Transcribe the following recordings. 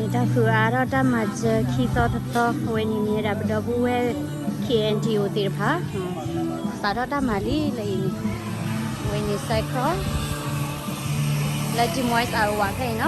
တၢ်ဃုအါထီၣ်တၢ်မၤစၢၤခံသီတသီ အဝဲန့ၣ်မ့ၢ်ဝဲဒၣ်ပဒီပုၢ်ဝဲၢ် K N D O သ့ၣ်တဖၣ် စးထီၣ်တၢ်မၤလံလၢအံၤန့ၣ်, အဝဲန့ၣ်စဲးခီ လၢ Des Moines Iowa ဖဲအံၤနီၤ,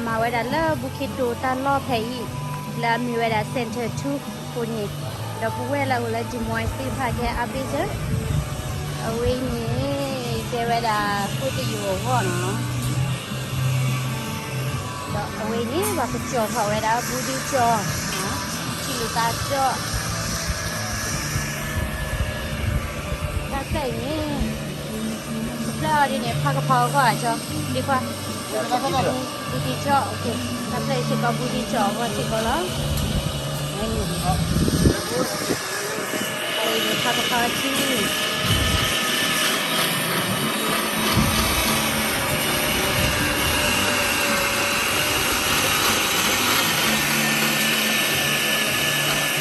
မၤဝဲဒၣ်လၢဘူခံတိၤတၢ်လီၢ်ဖဲအံၤ လၢအမ့ၢ်ဝဲဒၣ် Center two အဃိန့ၣ်, ဒီပုၢ်ဝဲၢ်လၢအအိၣ်လၢ Des Moines သ့ၣ်တဖၣ်ကဟဲအါဘ့ၣ်စၢၤ, အဝဲအံၤန့ၣ် ကဲဝဲဒၣ်ကွံတယိၤအဂီၢ်နီၤ. ဒီးအဝဲအံၤန့ၣ် ပှၤကကၠီၤထီၣ်ဝဲဒၣ် ဘူးဒံကၠီၤ, ထံလူၤသးကၠီၤ, တၢ်ဖျၢၣ်အံၤန့ၣ် တဖျၢၣ်အံၤဒ်န့ၣ် ဖးကဖီအဂီၢ်အကၠီၤ, ဒ်ခွါ, ဘူးဒံကၠီၤ, တၢ်ဖျၢၣ်အံၤစ့ၢ်ကီး ဘူး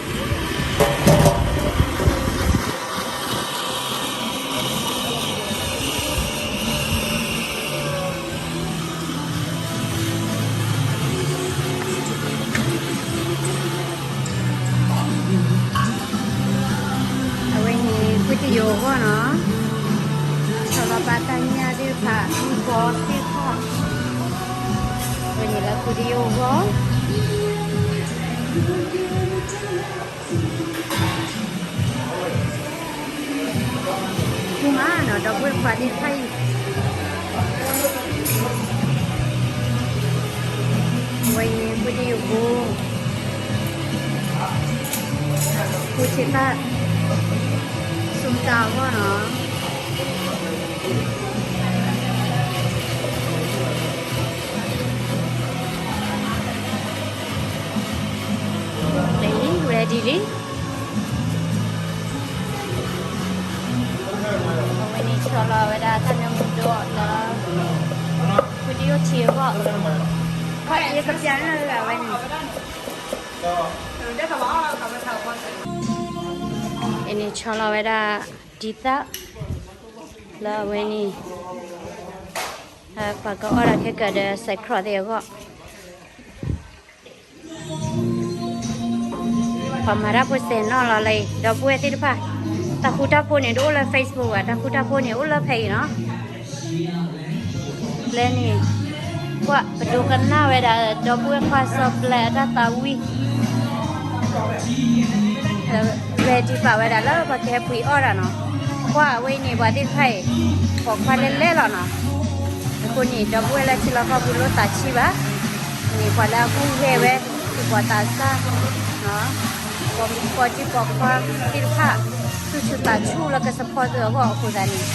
ဒံကၠီၤအဂီၢ်စ့ၢ်ကီးလီၤ. အဝဲအံၤန့ၣ် ဖးကဖီထံ အဝဲန့ၣ် ကွံတယိၤအဂီၢ်နီၤ, ဆီလီၤပာ်တၢ်ညၣ်သ့ၣ်တဖၣ် မုၢ်ကီသ့ၣ်တဖၣ်, အဝဲန့ၣ်လၢကွံတယိၤအဂီၢ် မုၢ်မးနီၤ ဒီပုၢ်ဝဲၢ်ခွါသ့ၣ်တဖၣ်အံၤ, အဝဲအံၤ ကွံတယိၤပူၤ, ပူၤဆံးသၣ်, ဆူၣ်တၢ်အဂီၢ်နီၤ. လၢအံၤ ready လံ. အဝဲန့ၣ်ဆီလီၤဝဲဒၣ်တၢ်နၢမူဒီးလၢ ကွံတယိၤထံအဂီၢ်, ခီၣ်အ့ကပျၢ်န့ၣ်လၢအဝဲန့ၣ်, အန့ၣ်ဆီလီၤဝဲဒၣ်ဒံသၣ် လၢအဝဲန့ၣ် ပှၤကအီၣ်ဒၣ်ခဲကၢးဒီး စဲးခီသ့ၣ်အဂီၢ် ပှၤမၤတၢ်ဖိစဲးနီၣ်လီၤလၢအံၤ ဒီပုၢ်ဝဲၢ်သ့ၣ်တဖၣ်, တၢ်ဃူတၢ်ဖိးန့ၣ် တအိၣ်လၢ Facebook ဘၣ်, တၢ်ဃူတၢ်ဖိးန့ၣ် အိၣ်လၢဖဲအံၤနီၤ. လၢန့ၣ် ကွၢ်ပဒိကနၣ်ဝဲဒၣ် ဒီပုၢ်ဝဲၢ်ခွါစီၤပျဲအတၢ်သးဝံၣ် ready ပာ်ဝဲဒၣ်လၢပှၤကဟဲပှ့ၤအီၣ်တၢ်နီၤ. ကွၢ်အဝဲအံၤန့ၣ် ပှၤသ့ၣ်တဖၣ်အံၤ ပိာ်ခွါလဲၣ်လဲၣ်လီၤနီၤ. အဃိန့ၣ် ဒီပုၢ်ဝဲၢ်လၢထံလီၢ်ကီၢ်ပူၤလိၣ်သးဆံးဘၣ်န့ၣ် ပှၤလၢအဟူးဂဲၤဝဲ သူၣ်ဘီၣ်သးစၢ် ပိာ်မုၣ်ပိာ်ခွါသ့ၣ်တဖၣ် သူၣ်ဆူၣ်သးဆူၣ်လၢက support သုအဂီၢ်အဃိသတးန့ၣ်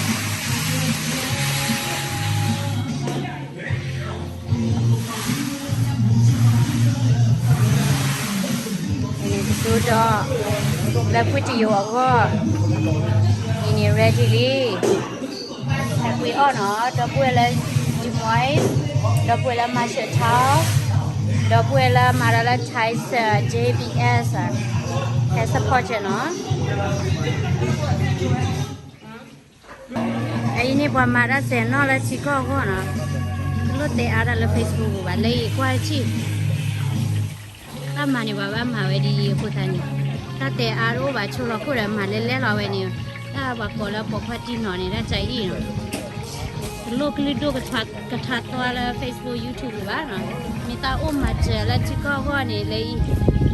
အန့ၣ်တစိၤဒီး လၢကွံတယိၤအဂီၢ် အန့ၣ် ready လံ. ဟဲပှ့ၤအီၣ်နီၤ ဒီပုၢ်ဝဲၢ်လၢ Des Moines, ဒီပုၢ်ဝဲၢ်လၢ Marshalltown, ဒီပုၢ်ဝဲၢ်လၢမၤဒီးလၢ Tyson, J B S, ဟဲ support နီၤ. အအံၤန့ၣ် ပှၤမၤတၢ်စဲးနီၣ်လၢထံကီၢ်အဂီၢ်နီၤ, တလိၣ်တဲအါတၢ်လၢ Facebook ပူၤဘၣ်, လၢအံၤကွၢ်ထံၣ် တၢ်မၤန့ၣ် ပှၤဘၣ်မၤဝဲဒ်အံၤအဃိသတးန့ၣ် တၢ်တဲအါတအိၣ်ဘၣ်, ဆိလီၤခိၣ်ဒီးမၤလဲၤလဲၤလီၤဝဲန့ၣ်, တၢ်ပှၤကိးလၢပိာ်ခွါတံၢ်နီၢ်န့ၣ် တၢ်ကအံၤနီၤ, တလိၣ်ကလုၢ်ဒိၣ်ကထါသွါလၢ Facebook YouTube ပူၤဘၣ်နီၤ, မ့ၢ်တၢ်အိၣ်မၤစၢၤလၢထံကီၢ်အဂီၢ်န့ၣ် လၢအံၤ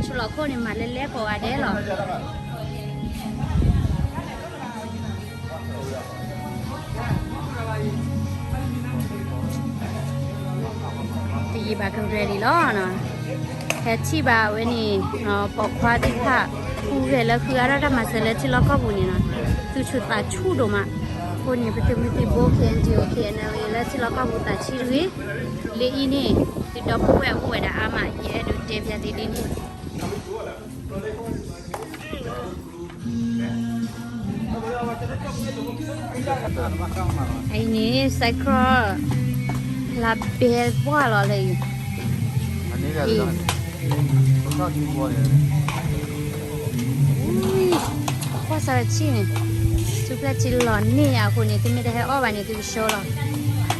ဆိလီၤခိၣ်န့ၣ် မၤလဲၤလဲၤကိးဂၤဒဲးလီၤ. တယံာ်ဘၣ်က ready လီၤနီၤ, ဟဲထံၣ်ဘၣ်ဝဲန့ၣ် ပိာ်ခွါသ့ၣ်တဖၣ် ဟူးဂဲၤလၢဃုအါထီၣ်တၢ်မၤစၢၤလၢထံလီၢ်ကီၢ်ပူၤန့ၣ်နီၤ, သူၣ်ဆူၣ်သးဆူၣ်ဒိၣ်မး, အဃိန့ၣ် ပသုးမုၢ်သံၣ်ဘိ K N D O K N L A လၢထံလီၢ်ကီၢ်ပူၤသးဆံးတဂ့ၤ, လၢအံၤန့ၣ် သုဒီပုၢ်ဝဲၢ်အိၣ်ဝဲဒၣ်အါမး ယအဲၣ်ဒိးတဲပျးသုဒ်န့ၣ် အံၤန့ၣ် စဲးခီ လၢဘဲပှၢ်လီၤလၢအံၤ, အံၤ စးထီၣ်ဆံၣ်န့ၣ်, ထူၣ်ဖျဲၣ်ထံလီၤန့ၢ်ယၤအဃိန့ၣ် သုမ့ၢ်တဟဲအီၣ်ဘၣ်န့ၣ် သုကဆှီလီၤ.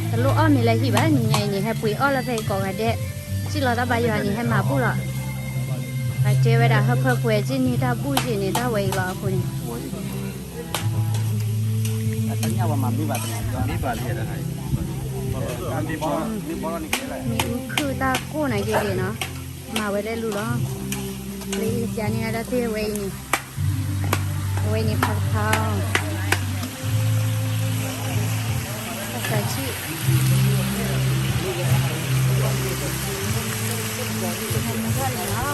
တလိၣ်အီၣ်မ့ၤလၢဟံၣ်ဘၣ် နံၤညါအံၤန့ၣ် ဟဲပှ့ၤအီၣ်လၢဖဲကိးဂၤဒဲး, စံၣ်လီၤတၢ်ဘါယွၤန့ၣ် ဟဲမၤဘူၣ်လီၤ. ပှၤတဲဝဲဒၣ် ဟၢဖၢပှဲၤက့ၤန့ၢ်တၢ်ဘူၣ်က့ၤန့ၣ် တၢ်ဝဲအံၤလီၤအဃိန့ၣ် မ့ၢ်အူခုၣ်တၢ်ကိၢ်န့ၣ်က့ၤက့ၤနီၤ, မၤဝဲလၢလူလီၤ. လၢအံၤကန့ၣ်ဒၣ်သ့ၣ်ဝဲအံၤန့ၣ်, အဝဲအံၤန့ၣ်ဖးကဖါအီၤ, တၢ်စးဆံၣ် ဟဲမုၢ်ထီၣ်န့ၣ်နီၤ ဖဲ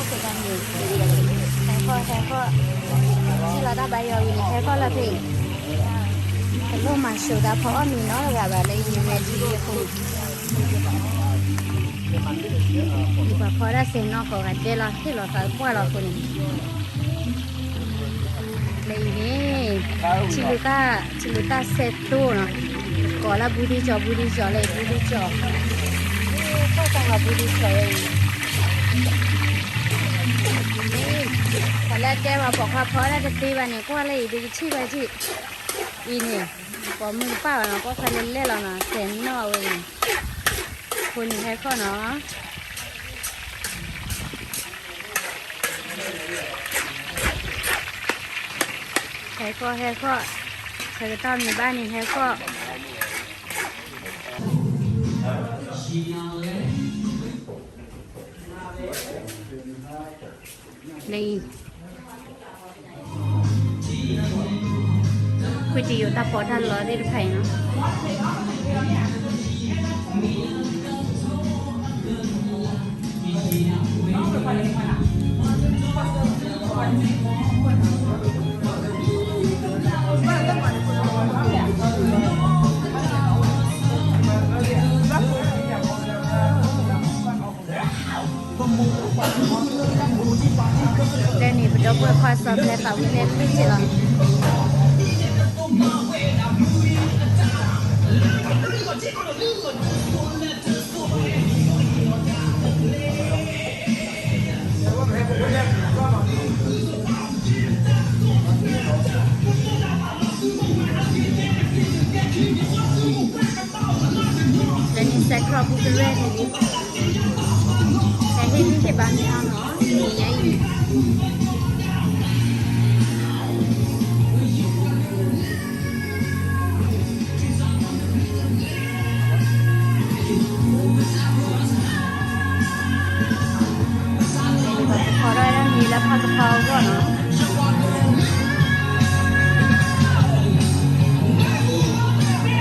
တၢ်န့ၣ်, ဟဲခီၣ်ဟဲခီၣ်, စံၣ်လီၤတၢ်ဘါယွၤဝံၤန့ၣ် ဟဲခီၣ်လၢဖဲအံၤ, တလိၣ်မၤစိာ်တၢ်ဖီအီၣ်မ့ၤနီတဂၤဘၣ်လၢအံၤ ready အဃိန့ၣ်, ယပှၤဖီဒၣ်စဲးနီၢ်ကိးဂၤဒဲးလီၤ ဟ့ၣ်လီၤသးပှၢ်လီၤအဃိန့ၣ် လၢအံၤန့ၣ်, ထံလူၤတၢ်, ထံလူၤတၢ်စဲးသိနီၤ, ကိးလၢဘူးဒံကၠီၤ ဘူးဒံကၠီၤလၢအံၤ ဘူးဒံကၠီၤ, ကိးသီလီၤဘူးဒံကၠီၤလၢအံၤ, ပှၤလၢတဲပှၤပိာ်ခွါဖီဒၣ်တသ့ဘၣ်န့ၣ် ကွၢ်လၢအံၤ သုကထံၣ်ဘၣ်ထံၣ်, အံၤန့ၣ်, ပိာ်မုၣ်တပၢ်ဘၣ်နီၤ ပိာ်ခွါလဲၤလဲၣ်လီၤနီၤ စဲးနီၢ်ဝဲအံၤ, အဃိန့ၣ်ဟဲခီၣ်နီၤ ဟဲခီၣ် ဟဲခီၣ်, ဆၢကတီၢ်မ့ၢ်ဘၣ်န့ၣ် ဟဲခီၣ်, လၢအံၤ, ကွံာ်တယိာ်တၢ်ပီးတၢ်လီသ့ၣ်တဖၣ်အံၤနီၤ လၢန့ၣ် ပဒီပုၢ်ဝဲၢ်ခွါစီၤဖျဲးသးဝံၣ်လဲၤလွံၢ်က့ၤလီၤ. လၢန့ၣ် စဲးကျီးပူၤကရဲၣ်န့ၣ်လံ, တဟ့ၣ်ဂံၢ်ဟ့ၣ်ဘါမ့ၢ်အါနီၤ နံၤညါအံၤန့ၣ် ပကဖီထီၣ်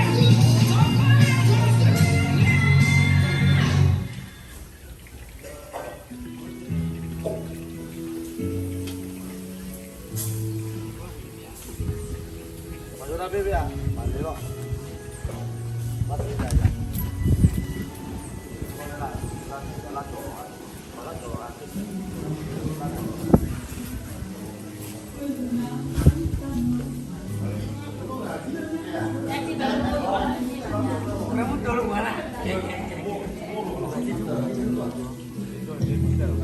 ဝဲဒၣ်မ့ၤလၢဖးကဖီအဂီၢ်နီၤ.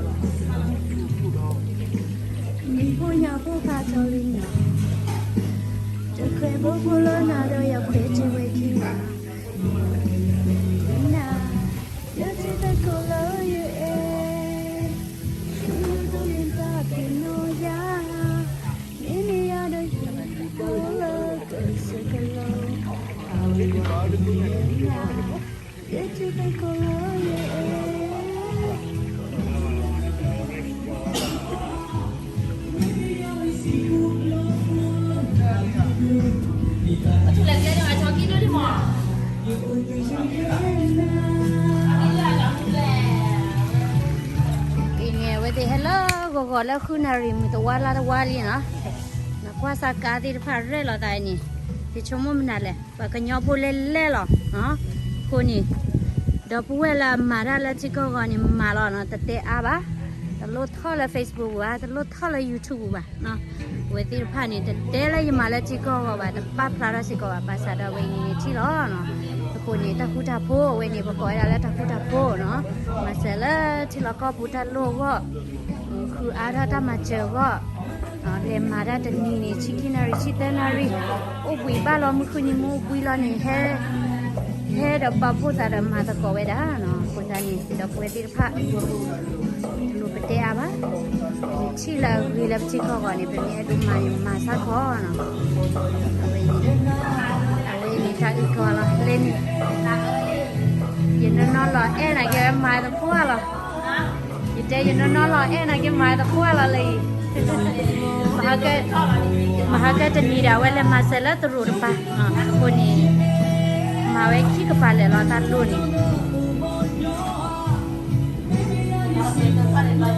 မံၤဖိညၣ်ဖိဖးထီလံနီၤ, တခွဲးဘိဖိလီၤနၤဒီး ယခွဲးတဝဲခံဘၣ်, နၤ, ယထံၣ်သကိးလၢယအဲၣ်, ယဒိးန့ၢ်ဘၣ်က့ၤနီၢ်ယၤ, မ့မ့ၢ်ယၤဒီးယဖိလၢကစၢၢ်ကလိ, အဝဲ အံၤန့ၣ် အဝဲသ့ၣ်ဟဲလၢဂီၤဂီၤလၢဃုနၣ်ရံၣ် မုၢ်တဝါလါတဝါလံနီၤ, နကွၢ်စးကါသ့ၣ်တဖၣ်ရဲၣ်လီၤသးအံၤန့ၣ်, ယဆိကမိၣ်မနုၤလဲၣ် ပှၤကညီဖိလဲၣ်လဲၣ်လီၤ, အဃိန့ၣ် ဒီပုၢ်ဝဲၢ်လၢအမၤတၢ်လၢထံကီၢ်ဂီၤန့ၣ် မၤလီၤနီၤ တတဲအါဘၣ်, တလိၣ်ထီၣ်လၢ Facebook ပူၤဘၣ်, တလိၣ်ထီၣ်လၢ YouTube ပူၤဘၣ်, အဝဲသ့ၣ်တဖၣ်န့ၣ် တတဲလၢယမၤလၢထံကီၢ်ဂီၤဘၣ်, တပာ်ဖျါထီၣ်စ့ၢ်ကီးဘၣ်, ဘၣ်ဆၣ်ဒီးအဝဲအံၤန့ၣ်ထံၣ်လီၤနီၤ, အဃိန့ၣ် တၢ်ဃူတၢ်ဖိး အဝဲန့ၣ် ပကိးဝဲဒၣ်လၢတၢ်ဃူတၢ်ဖိးနီၤ, မၤစၢၤလၢထံလီၢ်ကီၢ်ပူၤတၢ်လိၣ်အဂီၢ်, ဃုအါထီၣ်တၢ်မၤစၢၤအဂီၢ် လဲၤမၤတၢ်တနံၤန့ၣ် ဆံခံနၣ်ရံၣ် ဆံသၢနၣ်ရံၣ်, အိၣ်ဘှံးဘၣ်လီၤ မုၢ်ဃုနံၤမုၢ်ဘှံးလီၤန့ၣ် ဟဲ, ဟဲဒီးပာ်ဖှိၣ်သးဒီးမၤသကိးဝဲဒၣ်နီၤ. အဃိသတးန့ၣ် ဒီပုၢ်ဝဲၢ်သ့ၣ်တဖၣ် တလိၣ်ပတဲအါဘၣ်, နထံၣ်လၢအဂ့ၤလၢပထံကီၢ်ဂီၤန့ၣ် ပမ့ၢ်အဲၣ်ဒိးမၤန့ၣ် မၤစ့ၢ်ကီးနီၤ. အဝဲအံၤန့ၣ်, အဝဲအံၤန့ၣ် တၢ်အုၣ်ကီၤလီၤ လၢန့ၣ် ယနီၢ်နီၢ်လီၤအဲၣ်နာ်က့ၤဝဲမၤသပှၢ်လီၤ. ယတဲယနီၢ်နီၢ်လီၤအဲၣ်နာ်က့ၤမၤသပှၢ်လီၤလၢအံၤ, မဟါကဲတနံၤဒီး အဝဲလဲၤမၤစၢၤလၢသရိာ်တပၤ, အဃိန့ၣ် မၤဝဲခံကပၤလဲာ်လီၤတၢ်ဒိၣ်န့ၣ် လ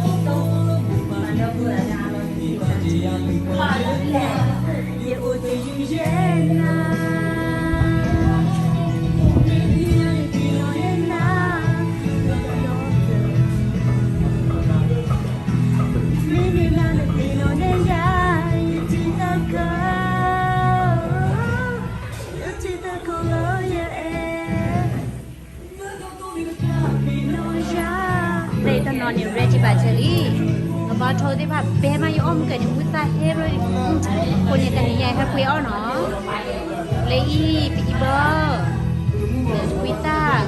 ၢတနီၤန့ၣ် ready ဘၣ်စၢၤလံ, ကဘီထိသ့ၣ်တဖၣ် ဘဲမးယအီၣ်မုၢ်ကၢန့ၣ် ဝံသးဟဲရၢ, အဃိန့ၣ် တနံၤညါဟဲပှ့ၤအီၣ်နီၤ, လၢအံၤ ပအံၤဘၢ, ဝံသး,